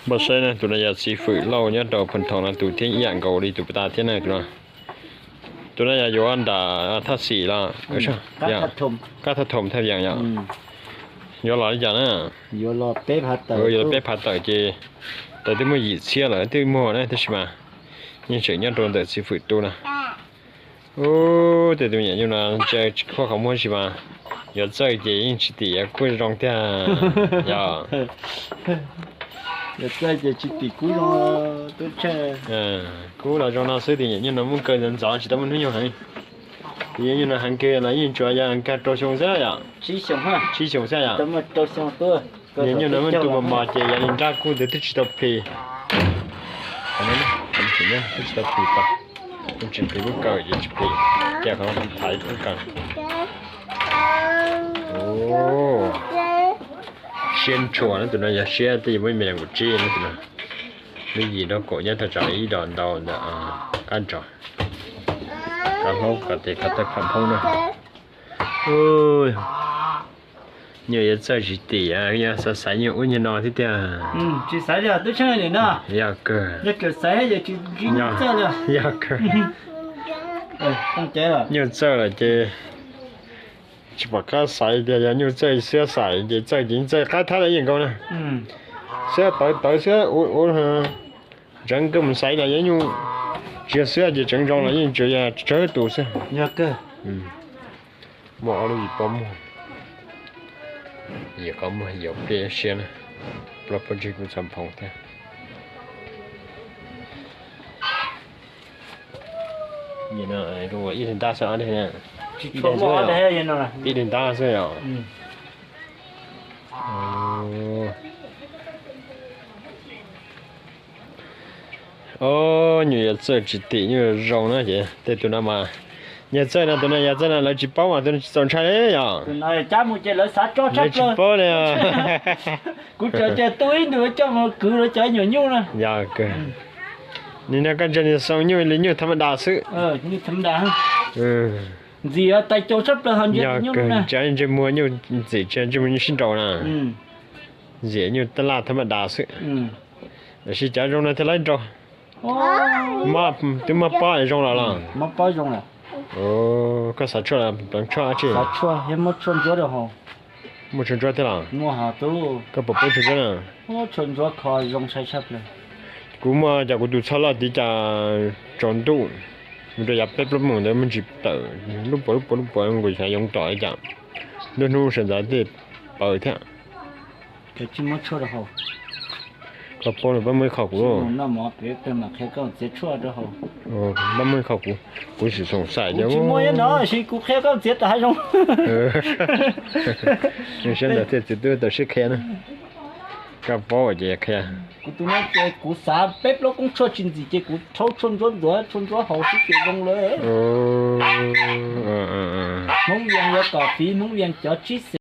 Npaj saib na, tus no yog txiv fwm lauj nyob rau Phoos Thoom no, tus thiab ib yam nkaus li tus puag ta thiab na tus no. Tus no yog yuav nram thaj xim los kab thaj thoom thaj yeem yom. Yuav los li cas na? Yuav los peb phav tawm ces tau twb muaj yim txhiab lawm twb muaj na, tab sis mas yeej tseem nyob rau ntawm txiv fwm tu na. Ub, tej tus me nyuam nyuj no ntshe tsis khuaj qhov muag sis mas yuav txawj ces yeej tsis tim, kuj zoo tiag yog. Kub los zoo no xwb, tus nyuam nyuj no muaj kaw ntxov ntxov tsis tau muaj hnub nyoog heev. Tus nyuam nyuj no heev kawg los yeej tsuas yog nkag rau xyoo xwb yom. Tsib xyoos xwb yom. Nyuam nyuj no muaj tu mos mos ces yog li nrab kub ntawd twb tsis tau plis. Twb tsis tau plis tau, tsis plis lub kaw ces tsis plis, ces qhov thaiv lub kaw. Siab ntshua na, tus no yog siab twb yuav muaj me nees nkaum tsib na tus no. Lub yim rau kaum nyob tag tso ib dos ntau ntawm qab ntsog. Kab hlaub kom tes kab tawg pham phoob na. Nyuj yuav txawj tsis tim, yog xav xaiv nyuj ub nyuag no thiab tiag. Tsis xaiv li tub tsheej li no. Yog kawg. Yog kawg. Nyuj txawj lawm ces tsis pom qab xaiv tiag, yog nyuj txawj xwb xaiv ces txawj ces txawj qab thab lawm yeej nkaus na. Xwb tawv tawv xwb ua ntseev kawg mus xaiv los yog nyuj tsis yog xwb ces tseev zoo los yeej tsuas yog tsawg tus xwb. Muaj ob lub yim pob muag, yim qhov muag yim pliaj siab na, plaub pob ntseg kuj txog nphoo thiab. Ib hlis ntab xwb, ib hlis ntab xwb yom. Os, nyuj yuav txawj tsis tim, nyuj zoo na ces tej tus no mas, yog txawj no tus no yog txawj no lawv tsis paub mas tus no tsis txaus ntshai li yom. Lawv tsis paub li. Kuv tseem tias tu ib ntus coj mus kwv lawv cov nyuam nyuj na. Yog kawg. Nim no koj ntsia nws xoo nyuj li nyuj tham ma das xwb. Ntxim tais cau tshaj plaws ho ntsia nyuj na. Ntsej muag nyuj ntxim tsis ntsej muag nyuj sib nraus na. Ntxim nyuj tab laj tham ma das xwb. Tab sis cov zoo no thiaj laib nraus. Twb muab pob zoo los los? Koj xav tshuaj los pleev tshuaj dab tsi? Muaj tshuaj ntsuab thiab los? Koj puas pub tshuaj ntsuab na? Kuv muaj cov kuv tus txhoj loj tiv cas tsaus ntuj mus rau yav peb plaub moos ntawd me ntsis tawm lub puas lub puas lub puas nkaus xyov yoov tom li cas. Nruab hnub sawv ntxov tej paws thiab. Koj paub los pab muaj ib qho kuv. Pab muaj ib qho kuv, kuv sim xoom xaim tias kuv tsis muaj no, kuv qhia koj txiav tas hav zoov. Siab ntawd thiaj txiv tub tau siab qhia na. Koj paub ces qhia. Kuv tus no ces kuv xav peb plaub koob tshuaj tsis ntxim ces kuv rhaub tshuaj ntsuab ntxuav tshuaj ntsuab haus xwb ces zoo lawm. Hmoob Vias yuav kom fiv Hmoob Vias cov tsib xeem.